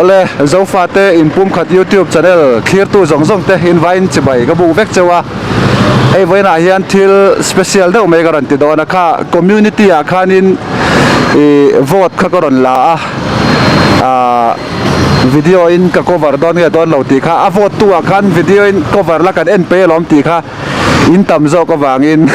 Awle, Zofate inpumkhat YouTube channel thlirtu zawng zawng te invaiin chibai ka buk vek cheu a. Hei vawiinah hian thil special deuh mai ka rawn ti dawn a, kha community ah khanin ih vote kha ka rawn la a, ah video in ka cover dawn nge dawn lo tih kha a vote tu ah khan video in cover la kan en pei alawm tih kha in tam zawk avangin.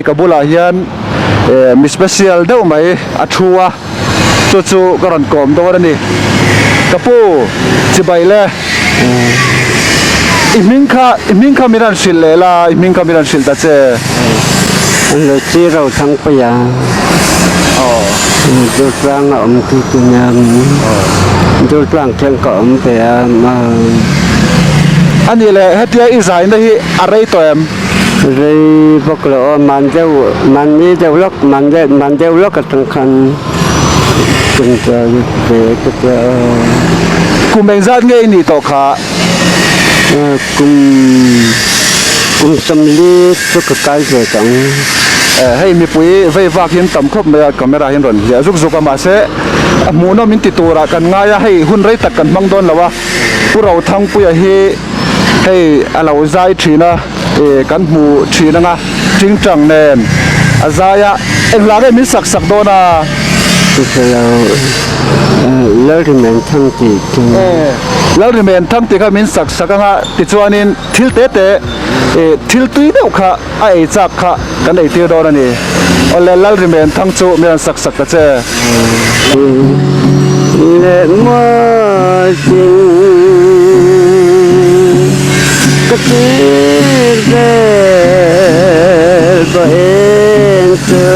Ka bulah hian mi special deuh mai a thu a, chu chu ka rawn kawm dawn a ni. Ka pu, chibai le. I hming kha, i hming kha min rawn hrilh leh la, i hming kha min rawn hrilh ta che. An lo chi ro thang pui a. Aw. Durtlang a awm tu tu nia. Durtlang thiang ka awm ve a. A nih leh hetia i zaina hi a rei tawh em? Rei bawk lo aw, man deuh, mahni deuh lawk, man deuh, man deuh lawk atang khan tum chuan ve ka tia aw. Kum engzat nge i nih tawh kha? Kum, kum 40 chu ka kai ve tawh ang. Hei mipui vei vak hian tam khawp mai a, camera hian rawn hliah zuk zuk a, mahse a hmuhnawm in ti turah kan ngai a, hei hun rei tak kan hmang dawn lo a, Pu Rothangpuia hi hei a lo zai thin a, ih kan hmu thin anga tingtang nen a zai a, eng hla nge min sak sak dawn a? Hrilh Lalrimen Thang tih chu. Lalrimen Thang tih kha min sak sak anga tichuanin thil te te ih thil tui deuh kha a ei chak kha kan ei tir dawn a ni. Awle Lalrimen Thang chu min rawn sak sak ta che. Leh maw-ching ka tir vel bawh eng chu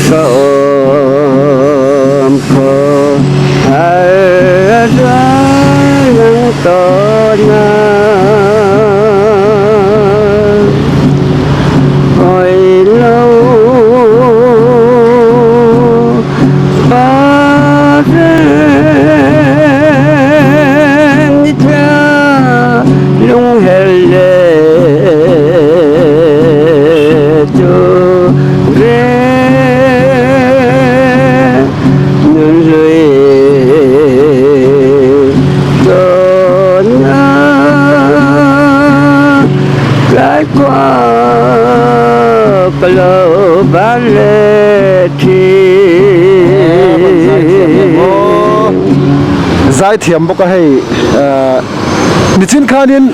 ka awm khaw har a rual ang tawn a. Hawi lo pa reng ni thla lungher leh chu re nun hlui tawn a. Tlai khua ka lo van leh thin. Zaithiam bawk a hei nichin khanin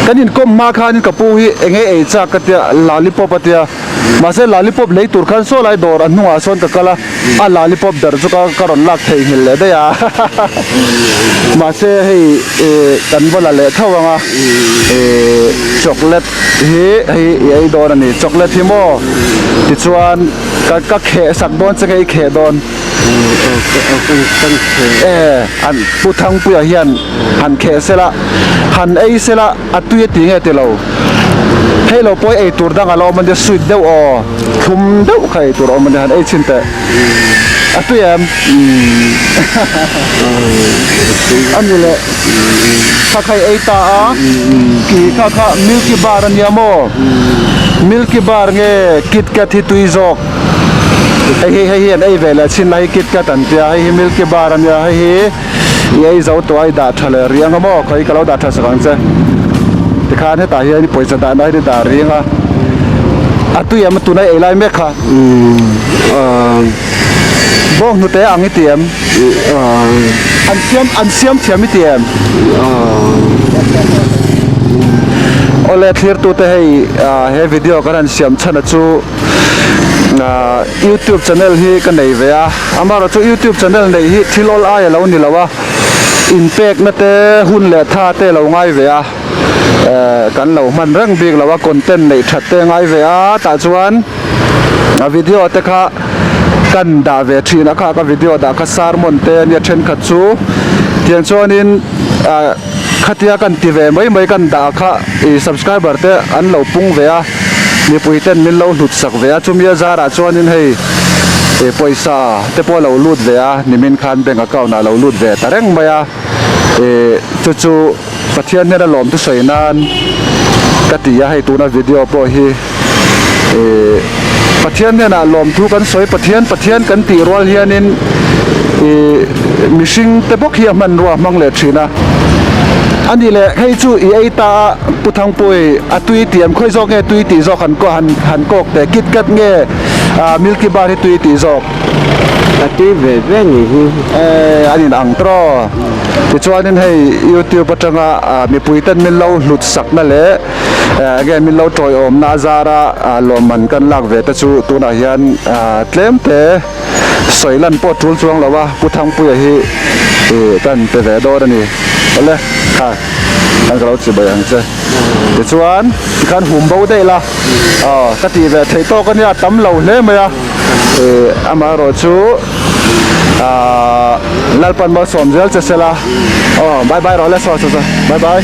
kan inkawm hma khanin ka pu hi enge ei chak ka tia lollipop a tia mahse lollipop lei tur khan saw lai dawr a hnungah sawn ka kal a a lollipop ber chu ka ka rawn lak theihnghilh leh daih a mahse hei ih kan va la leh tho ang a ih chocolate hi hei i ei dawn a ni chocolate hi maw tichuan ka ka kheh sak dawn che nge i kheh dawn e an pu Thangpuia hian han kheh sela han ei sela a tui a ti nge tilo hei lo pawh ei tur dang a la awm a nia sweet deuh aw thlum deuh kha ei tur a awm a nia han ei chhin teh a tui em a ni leh kha kha i ei ta a ki kha kha milky bar a nia maw milky bar nge kit kat hi tui zawk hei hi hei hi an ei ve leh chhin la hei kit kat an tia hei hi milky bar a nia hei hi. I ei zo tawh a i dah tha leh rih ang a maw khawi ka lo dah tha sak ang che tikhan hetah hian i pawisa dah na hi i dah rih ang a a tui em tuna i ei lai mek kha bawng hnute ang i ti em an siam an siam thiam i ti em awle thlir tute hei he video kan han siam chhan a chu. Youtube channel hi ka nei ve a, amaherawhchu youtube channel neih hi thil awl ai a lo ni lo a, inpekna te hun leh tha te a lo ngai ve a, kan lo hman reng bik lo a, content neih that te a ngai ve a, tah chuan a video te kha kan dah ve thin a, kha ka video dah kha sermon te a nia thenkhat chu tiang chuanin khatia kan ti ve mai mai kan dah kha ih subscriber te an lo pung ve a. Mipui ten min lo hlut sak ve a, chumi a zarah chuanin hei Ih pawisa te pawh a lo lut ve a, nimin khan bank account ah a lo lut ve ta reng mai a, ih chu chu Pathian hnena lawm thusawi nan ka ti a, hei tuna video pawh hi ih Pathian hnenah lawmthu kan sawi Pathian Pathian kan tih rual hianin ih mihring te bawk hi a hmanrua a hmang leh thin a, a nih leh hei chu i ei ta a Pu Thangpui a tui tih an khawi zawk nge tui tih zawk han han han kawk teh Kit Kat nge ah Milky Bar hi tui tih zawk. A tui ve ve ni hi. Eh an in ang tawh tichuanin hei youtube atanga ah mipui ten min lo hlut sakna leh eh enge min lo tawiawmna a zara ah lawmman kan lak ve te chu tunah hian ah tlem te sawi lan pawh tul chuang lo a Pu Thangpuia hi ih kan pe ve dawn a ni awle kha kan ka lo chibai ang che tichuan tikhan hum bo daih la aw ka tih ve theih tawk a nia tam lo hle mai a ih amaherawh chu ahh Lalpan malsawm zel che sela aw bye bye rawh le saw saw saw bye bye.